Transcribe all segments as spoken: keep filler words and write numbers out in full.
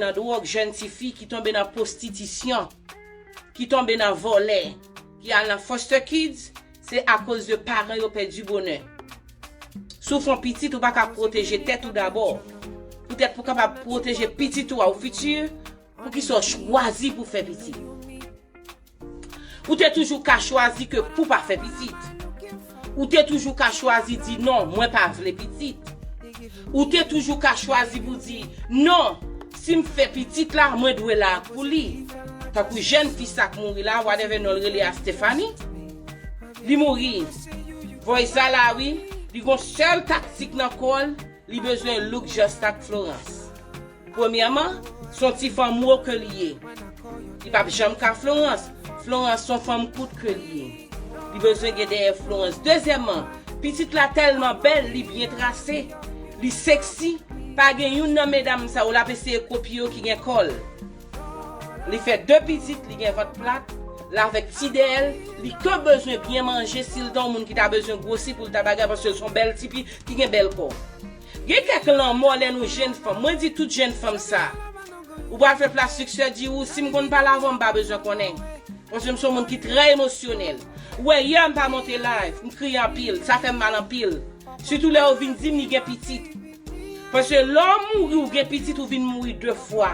nan dwòg, jèn tifi ki tonbe nan pwostitisyon, ki tonbe nan vòlè, ki al nan foster kids, se akoz de paran yo pèdi bonè. Si w fè yon pitit, ou pa ka pwoteje tèt ou dabò. Poutèt pou w kapab pwoteje pitit ou a, ou fiti, poukisa w chwazi pou fè pitit? Ou te toujou ka chwazi ke pou pa fè pitit. Ou te toujou ka chwazi di non, mwen pa vle pitit. Ou te toujou ka chwazi pou di non, si m fè pitit la, mwen dwe la pou li. Tankou jèn fi sa k mouri la, whatever non l rele a Stephanie. Li mouri. Voice la wi, li gon sèl taktik nan kò l, li bezwen look just like Florence. Premyèman, se yon ti fanm wo ke li ye. Li p ap janm ka Florence. Florence se yon fanm kout ke li ye. Li bezwen gen dèyè Florence. Dezyèmman, pitit la tèlman bèl, li byen trase, li sexy. Pa gen youn nan medam sa yo l ap eseye kopye yo ki gen kò l. Li fè de pitit, li gen vant plat, l avèk ti dèyè l, li ke bezwen byen manje, si l ta yon moun ki ta bezwen gwosi pou l ta bagay, paske l se yon bèl tipi ki gen bèl kò. Gen kèk lanmò lè nou jèn fanm. Mwen di tout jèn fanm sa. Ou pral fè plastik surgery ou, si m konn pale avè w, m pa bezwen konnen. Paske m se yon moun ki trè emosyonèl. Ou wè, yè m pa monte live, m kriye anpil, sa fè m mal anpil. Sitou lè yo vin di m li gen pitit. Paske lè w mouri, ou gen pitit, ou vin mouri de fwa.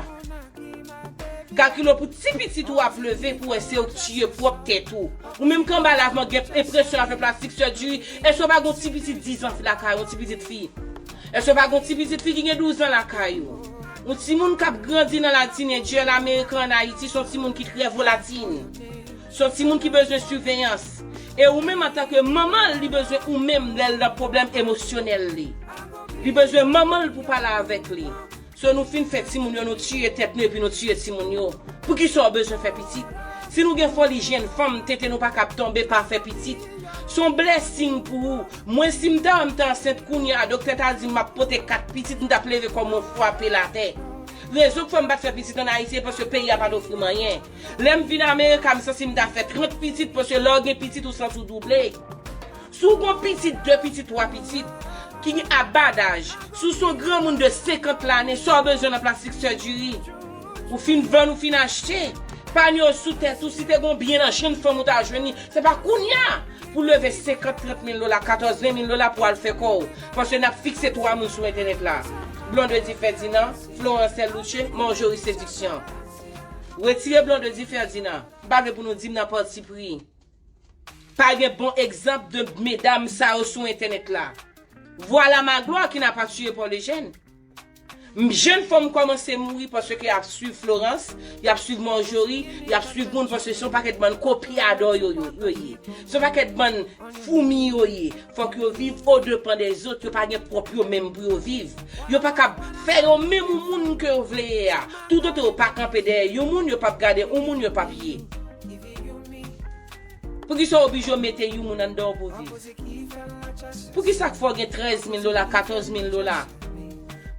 Kalkile pou ti pitit ou ap leve pou wè se ou k tiye pwòp tèt ou. Ou menm k anba live mwen gen enpresyon ap fè plastik surgery. Èske w pa gon ti pitit diz an lakay ou, yon ti pitit fi? Èske w pa gon ti pitit fi ki gen douz an lakay ou? Yon timoun k ap grandi nan la teenager, la American an Ayiti, se yon timoun ki trè volatil. Se yon timoun ki bezwen siveyans. E ou menm antanke manman l, li bezwen ou menm lè l nan pwoblèm emosyonèl li. Li bezwen manman l pou pale avèk li. So nou fin fè timoun yo, nou tiye tèt nou epi nou tiye timoun yo. Poukisa w bezwen fè pitit? Si nou gen fòl ijyèn fanm, tete nou pa kab tonbe pa fè pitit. Se yon blessing pou ou. Mwen si m ta wè m ta ansent kounye a, doktè ta di m m ap pote kat pitit, m t ap leve kò m frape l atè. Rezon k fè m pa t fè pitit ann Ayiti se paske peyi a pa t ofri m anyen. Lè m vin Amerika, m santi m ta fè trant pitit, paske lè w gen pitit, ou santi w double. Si w gon pitit, de pitit, twa pitit, ki gen abadaj, si w se yon granmoun de senkant lane, sa w bezwen nan plastik surgery? Ou fin vann, ou fin achte. Panye w sou tèt ou, si te gon byen nan jèn fanm ou ta jwenn li, se pa kounye a pou leve senkant, trant mil dola, katòz, ven mil dola pou al fè kò w. Paske n ap fikse twa moun sou entènèt la. Blondedy Ferdinand, Florence Louche, Marjorie Séduction. Retire Blondedy Ferdinand. M pa vle pou nou di m nan pati pri. Pa gen bon egzanp de medam sa yo sou entènèt la. Voilà ma gloire qui n'a pas tué Paul Eugène. M, jèn fanm kòmanse mouri paske y ap swiv Florence, y ap swiv Marjorie, y ap swiv moun paske se yon pakèt bann kopyadò yo, yo, yo ye. Se yon pakèt bann foumi yo ye. Fòk yo viv au dépens des autres, yo pa gen pwòp yo menm pou yo viv. Yo pa kab fè yo menm yon moun ke yo vle ye a. Toutotan yo pa kanpe dèyè yon moun, yo p ap gade yon moun, yo p ap ye. Poukisa w oblije w mete yon moun anndan w pou viv? Poukisa k fè w gen trèz mil dola, katòz mil dola?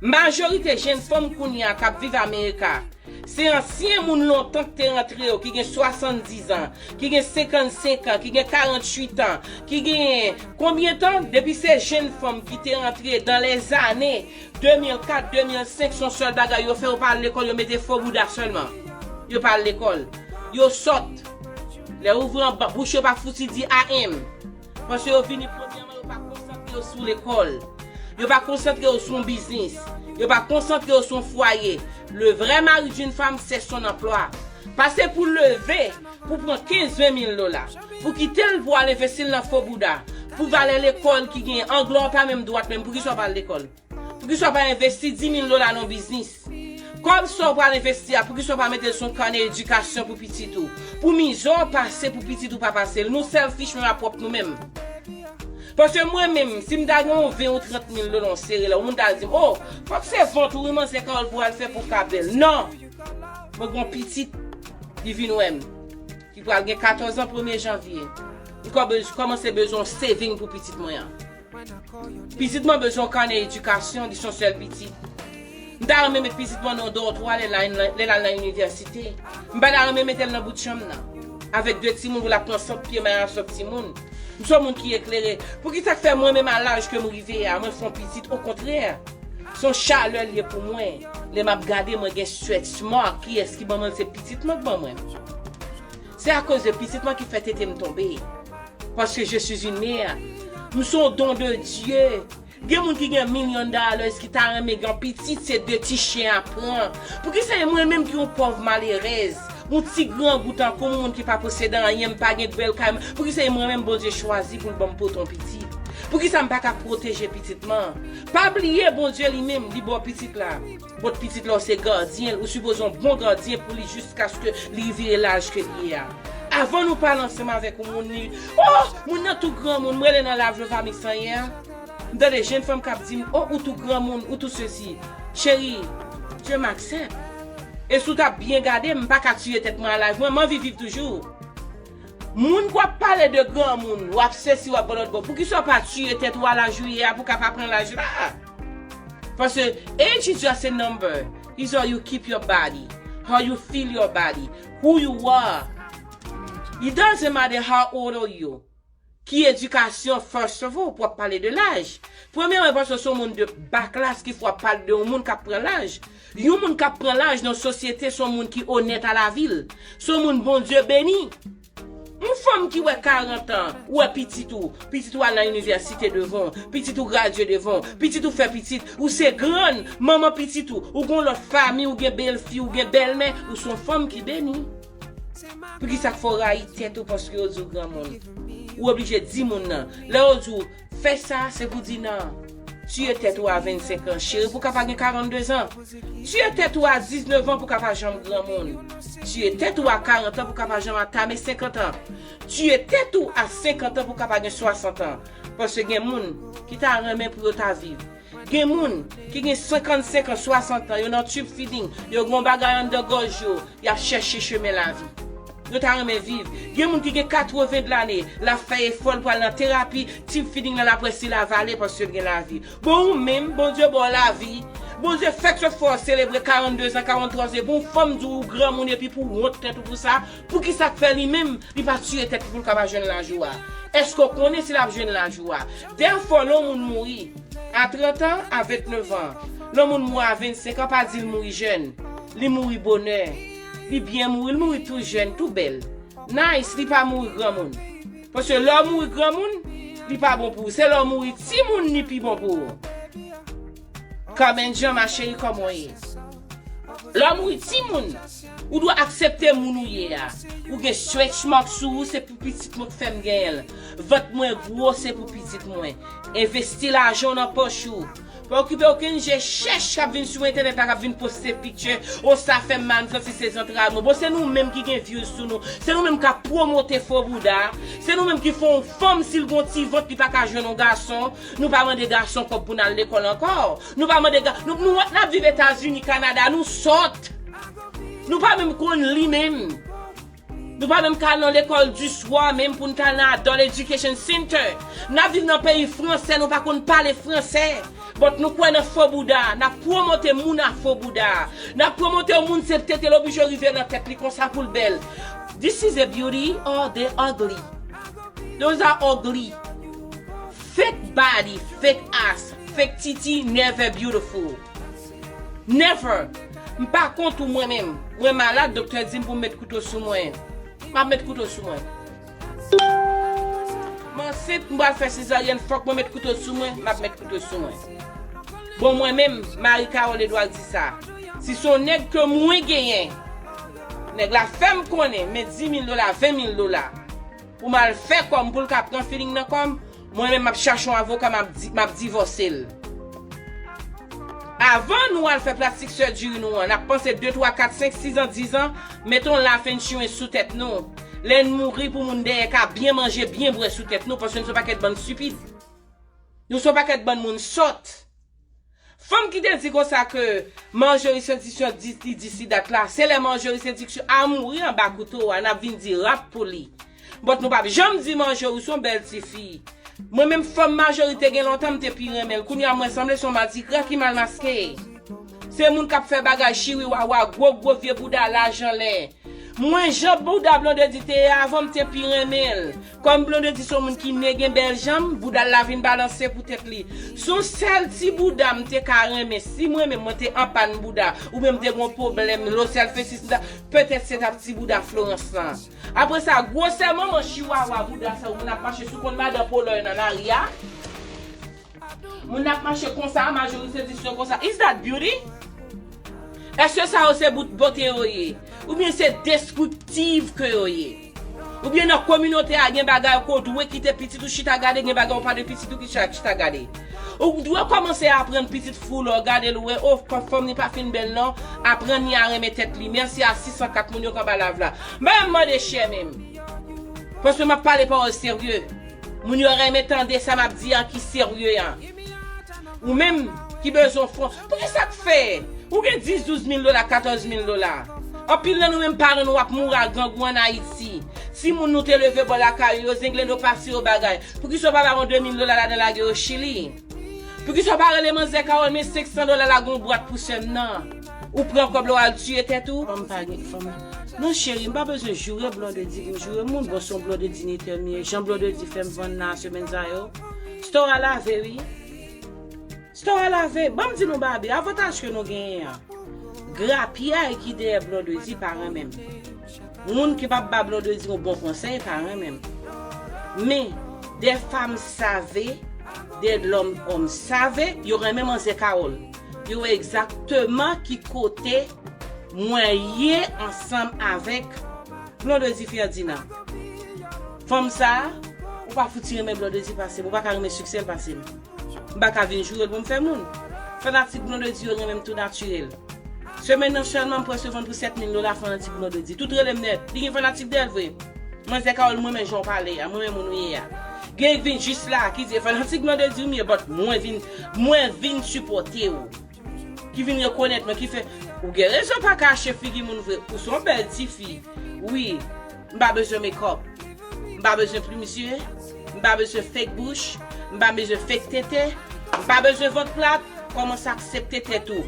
Majorite jèn fanm kounye a k ap viv Amerika, se ansyen moun lontan k te rantre yo, ki gen swasanndiz an, ki gen senkannsenk an, ki gen karanntuit an, ki gen konbyen tan? Depi se jèn fanm ki te rantre dans les années deux mille quatre, deux mille cinq, se yon sèl bagay yo fè, yo pa al lekòl, yo mete fo bouda sèlman. Yo pa al lekòl. Yo sòt. Lè ouvri anba bouch yo pa fouti di A M. Paske yo vini premyèman, yo pa konsantre yo sou lekòl. Yo pa konsantre yo sou yon biznis. Yo pa konsantre yo sou yon fwaye. Le vrai mari d'une femme, c'est son emploi. Pase pou leve, pou pran kenz, ven mil dola, pou kite l pou al envesti l nan fo bouda, pou valè lekòl ki gen, anglè w pa menm dwat menm, poukisa w pa al lekòl? Poukisa w pa envesti dis mil dola nan yon biznis? Kòb sa w pral envesti a, poukisa w pa mete l sou yon kanè edikasyon pou pitit ou? Pou mizè w pase, pou pitit ou pa pase l. Nou selfish menm a pwòp nou menm. Paske mwen menm, si m ta gen yon ven ou trant mil dola, yon sere la, yon moun ta di m, "Oh, fòk se vant ou wi, manzè Carole pou al fè pou w ka bèl." Non! Mwen gen yon pitit, li vin wè m, ki pral gen katòz an premye janvye. Li kò-, kòmanse bezwen yon saving pou pitit mwen an. Pitit mwen bezwen yon kanè edikasyon, li se yon sèl pitit. M ta renmen met pitit mwen nan yon dòtwa lè l al, lè l al nan inivèsite. M pa ta renmen mete l nan bout chanm nan. Avèk de timoun pou l ap pran sant pye, maya sòt timoun. M se yon moun ki eklere. Poukisa k fè mwen menm a laj ke m rive a, mwen fè yon pitit? Okontrè, se yon chalè l ye pou mwen. Lè m ap gade, mwen gen stretch mark. Kiyès ki ban mwen l? Se pitit mwen k ban mwen. Se akoz de pitit mwen ki fè tete m tonbe. Paske je suis une mère. M se yon don de Dye. Gen moun ki gen milyon dollars ki ta renmen gen pitit, se de ti chen a pran. Poukisa e mwen menm ki yon pòv malerèz, yon ti grangou tankou m, moun ki pa posede anyen, m pa gen bèl kay, poukisa e mwen menm Bondye chwazi pou l ban m pote yon pitit? Poukisa m pa ka pwoteje pitit mwen? Pa bliye Bondye li menm, li ba w pitit la. Bon, pitit la w se gadyen l, ou sipoze yon bon gadyen pou li jiskaske li vire laj ke li ye a. Avan nou pale ansanm avèk yon moun, li, oh, moun nan tou granmoun, m rele nan live Jovamix an yè. M tande jenn fanm k ap di m, oh, ou tou granmoun, ou tou sesi. Cheri, Dye m aksèp. E si w t ap byen gade, m pa ka tiye tèt mwen a live mwen, m anvi viv toujou. Moun k w ap pale de granmoun, w ap sesi, w ap bò lòt bò. Poukisa w pa tiye tèt ou a laj ou ye a pou w ka pa pran laj la? Paske age is just a number. It's how you keep your body, how you feel your body, who you are. It doesn't matter how old are you. Ki edikasyon, first of all, pou w ap pale de laj? Premyèman, paske se yon moun de ba klas ki fè w ap pale de yon moun k ap pran laj. Yon moun k ap pran laj nan sosyete, se yon moun ki onèt a lavi l. Se yon moun Bondye beni. Yon fanm ki wè karant an, ou wè pitit ou, pitit ou al nan inivèsite devan w, pitit ou gradye devan w, pitit ou fè pitit, ou se grann, manman pitit ou, ou gon lòt fanmi, ou gen bèlfi, ou gen bèlmè, ou se yon fanm ki beni. Poukisa k fè w rayi tèt ou paske yo di w granmoun? Ou oblije di moun nan. Lè yo di w, fè sa, se pou di nan. Tiye tèt ou a vennsenk an, cheri, pou w ka pa gen karannde zan. Tiye tèt ou a diznèf an pou w ka pa janm granmoun. Tiye tèt ou a karant an pou w ka pa janm atame senkant an. Tiye tèt ou a senkant an pou w ka pa gen swasant an. Paske gen moun ki ta renmen pou yo ta viv. Gen moun ki gen senkannsenk an, swasant an, yo nan tube feeding, yo gen yon bagay anndan gòj yo, y ap chèche chemen lavi. Yo ta renmen viv. Gen moun ki gen katreven lane, l ap fè efò, l pral nan terapi, tube feeding nan l ap wè si l avale paske l gen lavi. Bon, ou menm, Bondye ba w lavi. Bondye fèk sot fè w selebre karannde zan, karanntwa zan, epi yon fanm di w ou granmoun epi pou w wont tèt ou pou sa. Poukisa k fè li menm, li pa tiye tèt li pou l ka pa jwenn laj ou a? Èske w konnen si l ap jwenn laj ou a? Dèfwa, lè yon moun mouri, a trant an, a ventnèf an. Lè yon moun mouri a vennsenk an, pa di l mouri jèn. Li mouri bonè. Li byen mouri, li mouri tou jèn, tou bèl. Nice, li pa mouri granmoun. Paske lè w mouri granmoun, li pa bon pou ou. Se lè w mouri timoun, li pi bon pou ou. Carmen Jean, ma chérie, kòman w ye? Lè w mouri timoun, ou dwe aksepte moun ou ye a. Ou gen stretch mark sou ou, se pou pitit mwen k fè m genyen l. Vant mwen gwo, se pou pitit mwen. Envesti lajan w nan pòch ou. Pa okipe okenn je chèch k ap vin sou entènèt la, k ap vin poste picture. O, sa fè m mal, m santi se zantray mwen. Bon, se nou menm ki gen views sou nou. Se nou menm k ap pwomote fo bouda. Se nou menm ki fè yon fanm, si l gon ti vant, li pa ka jwenn yon gason. Nou pa mande gason kòb pou n al lekòl ankò. Nou pa mande ga-, nou, nou, n ap viv Etazini, Kanada, nou sòt. Nou pa menm konn li menm. Nou pa menm ka al nan lekòl di swa menm pou n ta al nan Adult Education Center. N ap viv nan peyi fransè, nou pa konn pale fransè. But nou kwè nan fo bouda, n ap pwomote moun a fo bouda. N ap pwomote yon moun se tete l oblije rive nan tèt li konsa pou l bèl. This is a beauty or they ugly. Those are ugly. Fake body, fake ass, fake titi, never beautiful. Never. M pa kont ou mwen menm. Mwen malad, doktè di m pou m met kouto sou mwen. M ap met kouto sou mwen. M ansent, m pral fè sezaryèn, fòk mwen met kouto sou mwen, m ap met kouto sou mwen. Bon, mwen menm, Marie Carole Edouard di sa. Si se yon nèg ke mwen genyen, nèg la fè m konnen, men dis mil dola, ven mil dola. Pou m al fè kò m, pou l ka pran feeling nan kò m, mwen menm m ap chache yon avoka, m ap di, m ap divòse l. Avan nou al fè plastic surgery nou an, n ap panse de, twa, kat, senk, sis an, dis an, mete yon life insurance sou tèt nou. Lè n mouri pou moun dèyè ka byen manje, byen bwè sou tèt nou, paske nou se yon pakèt bann stipid. Nou se yon pakèt bann moun sòt. Fanm ki te di konsa ke Marjorie Saint-Just di, li di si dat la, se lè Marjorie Saint-Just a mouri anba kouto a, n ap vin di rap pou li. But nou p ap janm di Marjorie se yon bèl tifi. Mwen menm fanm Marjorie te gen lontan m te pi renmen l. Kounye a mwen sanble se yon madigra ki mal maske. Se moun k ap fè bagay chiri wawa, gwo gwo vye bouda laj anlè. Mwen, jan bouda Blondedy te ye avan, m te pi renmen l. Kòm Blondedy se yon moun ki ne, gen bèl janm, bouda l la vin balanse pou tèt li. Se yon sèl ti bouda m te ka renmen. Si mwen menm, mwen te anpàn bouda, oubyen m te gen yon pwoblèm, lo sèl fesi, petèt se t ap ti bouda Florence lan. Apre sa, gwosè manman chiwawa bouda sa, moun ap mache sou konn madan polo yo nan lari a. Moun ap mache konsa, majorite disyon konsa. Is that beauty? Èske sa yo se bout bote yo ye? Oubyen se deskriptiv ke yo ye? Oubyen nan kominote a gen bagay ke w dwe kite pitit ou chita gade, gen bagay ou pa dwe pitit ou ki chita, chita gade? Ou dwe kòmanse aprann pitit fi w lè w gade l, ou wè, o, fanm ni pa fin bèl non, aprann li a renmen tèt li. Mèsi a sis san kat moun yo k anba live la. M pa menm mande chè menm. Paske m ap pale pawòl serye. Moun yo renmen tande sa m ap di an ki serye an. Ou menm ki bezwen fon. Poukisa k fè? Ou gen dis, douz mil dola, katòz mil dola. Anpil nan nou menm paran nou ap mouri a grangou ann Ayiti. Timoun nou te leve bò lakay yo, yo zenglendo pase yo bagay. Poukisa w pa ba yon de mil dola ladan lage yo Chili? Poukisa w pa rele manzè Carole, men senk san dola la gon bwat pou sè m nan? Ou pran kòb la w al tiye tèt ou? Fanm pa gen fanm. Non cheri, m pa bezwen joure Blondedy pou m joure moun. Bon, se yon Blondedy ni tèmye. Jan Blondedy fè m vann nan semèn sa yo. Store a lave, wi. Store a lave. Ban m di nou, Babi, avantaj ke nou genyen an. Grapyay ki dèyè Blondedy pa renmen m. Moun ki p ap ba Blondedy yon bon konsèy pa renmen m. Men, des femmes savées, des hommes savants, yo renmen manzè Carole. Yo wè egzakteman ki kote mwen ye ansanm avèk Blondedy Ferdinand. Fanm sa a, ou pa fouti renmen Blondedy pase m, ou pa ka renmen siksè l pase m. M pa ka vin joure l pou m fè moun. Fanatik Blondedy yo renmen m tou natirèl. Semèn nan sèlman m prèske vann pou sèt mil dola fanatik Blondedy. Tout rele m nèt. Li gen fanatik dèyè l vre. Manzè Carole, mwen renmen jan w pale a, mwen renmen moun ou ye a. Gen k vin jis la ki di e fanatik Blondedy m ye, but mwen vin, mwen vin sipòte w. Ki vin rekonèt mwen, ki fè, ou gen rezon pa kache figi moun vre, ou se yon bèl tifi. Wi, m pa bezwen make up. M pa bezwen plim zye. M pa bezwen fake bouch. M pa bezwen fake tete. M pa bezwen vant plat. Kòmanse aksepte tèt ou.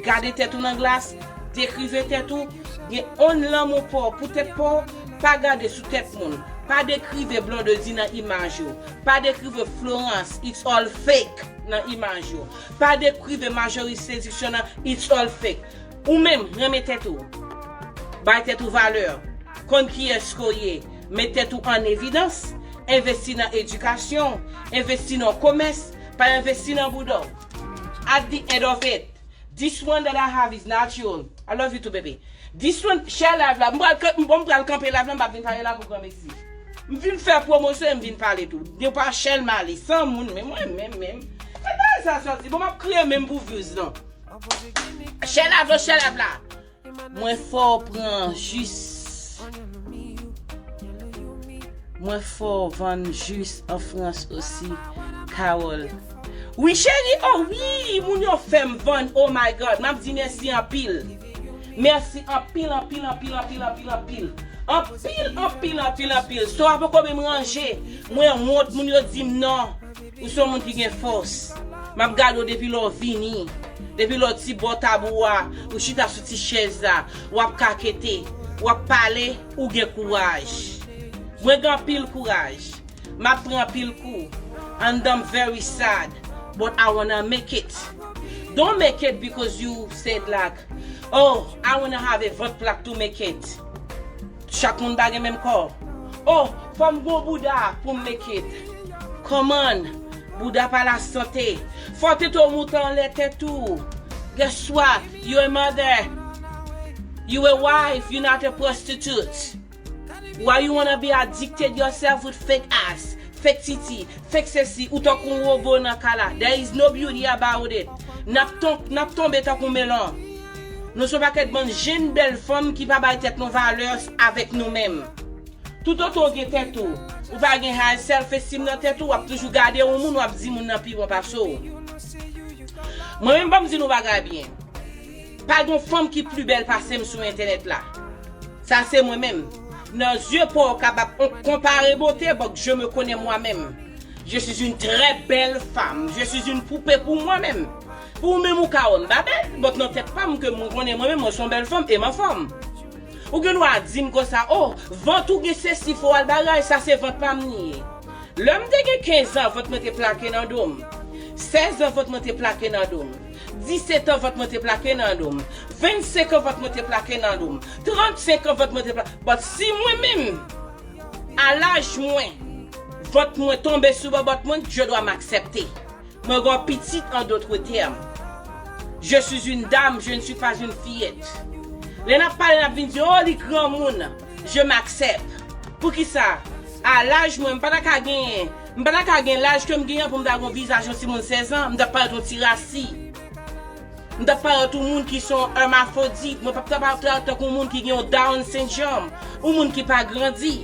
Gade tèt ou nan glas. Dekrive tèt ou. Gen yon lanmou pa w pou tèt pa w. Pa gade sou tèt moun. Pa dekrive Blondedy nan imaj ou. Pa dekrive Florence, it's all fake, nan imaj ou. Pa dekrive Majori Séduction nan, it's all fake. Ou menm, renmen tèt ou. Bay tèt ou valè. Konn kiyès ke w ye. Met tèt ou an evidans. Envesti nan edikasyon. Envesti nan komès. Pa envesti nan bouda w. At the end of it, this one that I have is natural. I love you too, baby. This one, share live la. M pral, bon, m pral kanpe live la, m pa vin pale la pou granmesi. M vin fè pwomosyon e m vin pale tou. Depi a share m ale, san moun, men mwen menm, menm. Fè bagay sa sòti. Bon, m ap kriye menm pou views lan. Share live la, share live la. Mwen fè w pran jis. Mwen fè w vann jis an Frans osi, Carole. Wi, cheri, oh wi, moun yo fè m vann, oh my God, m ap di mèsi anpil. Mèsi anpil, anpil, anpil, anpil, anpil, anpil. Anpil, anpil, anpil, anpil. Sa w poko menm ranje. Mwen wont, moun yo di m non. Ou se yon moun ki gen fòs. M ap gade w depi lè w vini. Depi lè w ti bò tab ou a, ou chita sou ti chèz la, w ap kakete, w ap pale, ou gen kouraj. Mwen gen anpil kouraj. M ap pran anpil kou. And I'm very sad, but I wanna make it. Don't make it because you said like, oh, I wanna have a vant plat to make it. Chak moun pa gen menm kò. Oh, fò m gon bouda pou m make it. Come on, bouda pa lasante. Fò tete w moute anlè tèt ou. Guess what? You a mother. You a wife. You not a prostitute. Why you wanna be addicted yourself with fake ass, fake titi, fake sesi, ou tankou yon wobo nan kay la. There is no beauty about it. N ap ton-, n ap tonbe tankou melon. Nou se yon pakèt bann jenn bèl fanm ki pa bay tèt nou valè avèk nou menm. Toutotan w gen tèt ou, ou pa gen high self esteem nan tèt ou, w ap toujou gade yon moun, w ap di moun nan pi bon pase w. Mwen menm, ban m di nou bagay byen. Pa gen yon fanm ki pli bèl pase m sou entènèt la. Sa se mwen menm. Nan zye pa w, w kapab konpare bote, but je me connais moi-même. Je suis une très belle femme. Je suis une poupée pour moi-même. Pou ou menm ou ka wè m pa bèl, but nan tèt pa m ke mwen konnen mwen menm mwen se yon bèl fanm e m anfòm. Ou gen dwa di m konsa, o, vant ou gen sesi, fò w al bagay, sa se vant pa m li ye. Lè m te gen kenz an, vant mwen te plake nan do m. Sèz an, vant mwen te plake nan do m. Disèt an, vant mwen te plake nan do m. Vennsenk an, vant mwen te plake nan do m. Trannsenk an, vant mwen te plake. But si mwen menm, a laj mwen, vant mwen tonbe sou bòbòt mwen, je dois m'accepter. Mwen gen yon pitit, en d'autres termes. Je suis une dame, je ne suis pas une fillette. Lè n ap pale, n ap vin di, o, li granmoun. Je m'accepte. Poukisa? A laj mwen, m pa ta ka genyen, m pa ta ka gen laj ke m genyen pou m ta gen yon vizaj yon timoun sèz an, m t ap parèt yon ti rasi. M t ap parèt yon moun ki se yon hermaphrodite. Mwen p ap ta parèt tankou yon moun ki gen yon Down syndrome, yon moun ki pa grandi.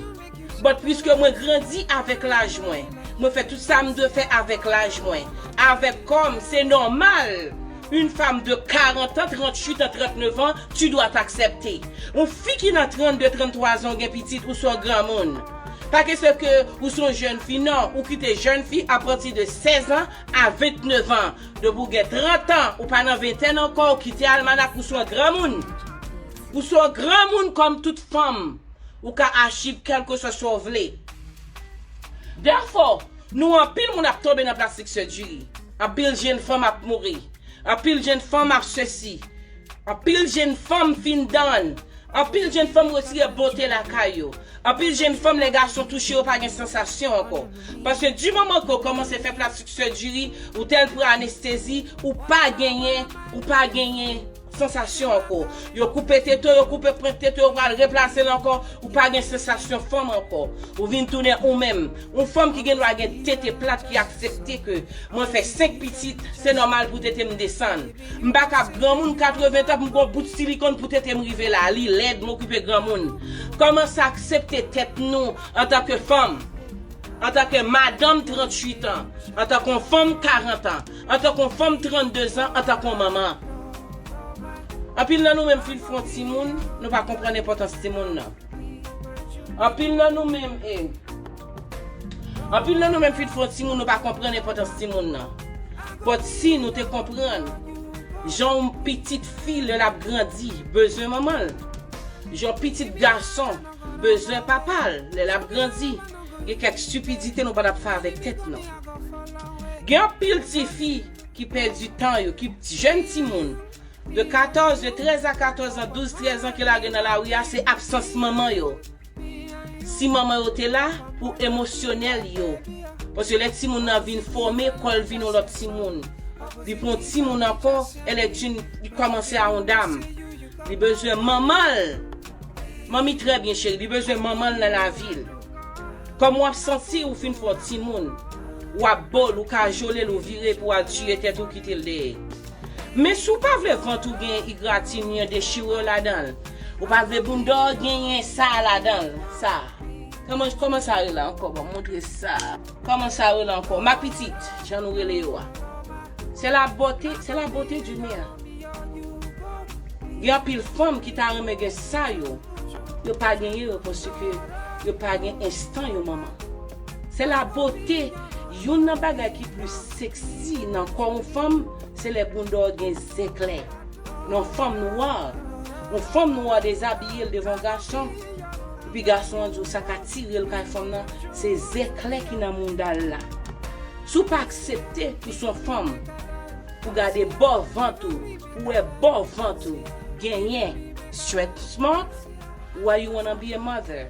But piske mwen grandi avèk laj mwen, mwen fè tout sa m dwe fè avèk laj mwen. Avèk kò m, se nòmal. Une femme de quarante ans, tranntuit an, trannnev an, tu dois t'accepter. Yon fi ki nan trannde, tranntwa zan, ou gen pitit, ou se yon granmoun. Pa kesyon ke ou se yon jèn fi, non, ou kite jèn fi apati de sèz an a vennnev an. Depi w gen trant an, ou pa nan ventèn ankò, ou kite almanak, ou se yon granmoun. Ou se yon granmoun kòm tout fanm. Ou ka achiv kèlkeswa sa w vle. Therefore, nou anpil moun ap tonbe nan plastik surgery. Anpil jèn fanm ap mouri. Anpil jèn fanm ap sesi. Anpil jèn fanm fin done. Anpil jèn fanm retire bote lakay yo. Anpil jèn fanm, lè gason touche yo, pa gen sansasyon ankò. Paske di moman ke w kòmanse fè plastik surgery, ou tèl pran anestezi, ou pa genyen, ou pa genyen sansasyon ankò. Yo koupe tete w, yo koupe pwent tete w, yo pral replase l ankò, ou pa gen sansasyon fanm ankò. Ou vin tounen ou menm. Yon fanm ki gen dwa gen tete plat, ki aksepte ke mwen fè senk pitit, se nòmal pou tete m desann. M pa ka ap granmoun, katreven tan, pou m gon bout silikòn pou tete m rive la. Li lèd, m okipe granmoun. Kòmanse aksepte tèt nou antanke fanm, antanke madanm tranntuit an, antanke yon fanm karant an, antanke yon fanm trannde zan, antanke yon manman. Anpil nan nou menm fin fè yon timoun, nou pa konprann enpòtans timoun nan. Anpil nan nou menm, e, anpil nan nou menm fin fè yon timoun, nou pa konprann enpòtans timoun nan. But si nou te konprann jan yon pitit fi, lè l ap grandi, bezwen manman l, jan yon pitit gason bezwen papa l lè l ap grandi, gen kèk stipidite nou pa t ap fè avèk tèt nou. Gen anpil tifi ki pèdi tan yo, ki jèn timoun, de katòz, de trèz a katòz an, douz, trèz an ki lage nan lari a, se absans manman yo. Si manman yo te la, pou emosyonèl yo. Paske lè timoun nan vin fòme, kò l vin yon lòt timoun. Li pa yon timoun ankò, elle est une, li kòmanse a yon dam. Li bezwen manman l. Manmi trè byen cheri, li bezwen manman l nan lavi l. Kòm w ap santi ou fin fè yon timoun, w ap bo l, ou kajole l, ou vire pou w al tiye tèt ou kite l dèyè. Men si w pa vle vant ou gen igratinye dechire w ladan l, ou pa vle bounda w genyen sa ladan l, sa. Kòman, kòman sa rele ankò? Bon, montre sa. Kòman sa rele ankò? Ma pitit, jan nou rele yo a. Se la bote, se la bote di mè. Gen anpil fanm ki ta renmen gen sa yo. Yo pa genyen yo paske yo pa gen enstan yo manman. Se la bote, youn nan bagay ki pli seksi nan kò yon fanm, se lè bounda w gen zèklè. Yon fanm nwa, yon fanm nwa dezabiye l devan yon gason, epi gason an di w sa k atire l kay fanm nan, se zèklè ki nan bounda l la. Si w pa aksepte pou se yon fanm, pou gade bò vant ou, pou wè bò vant ou genyen stretch mark, why you wanna be a mother?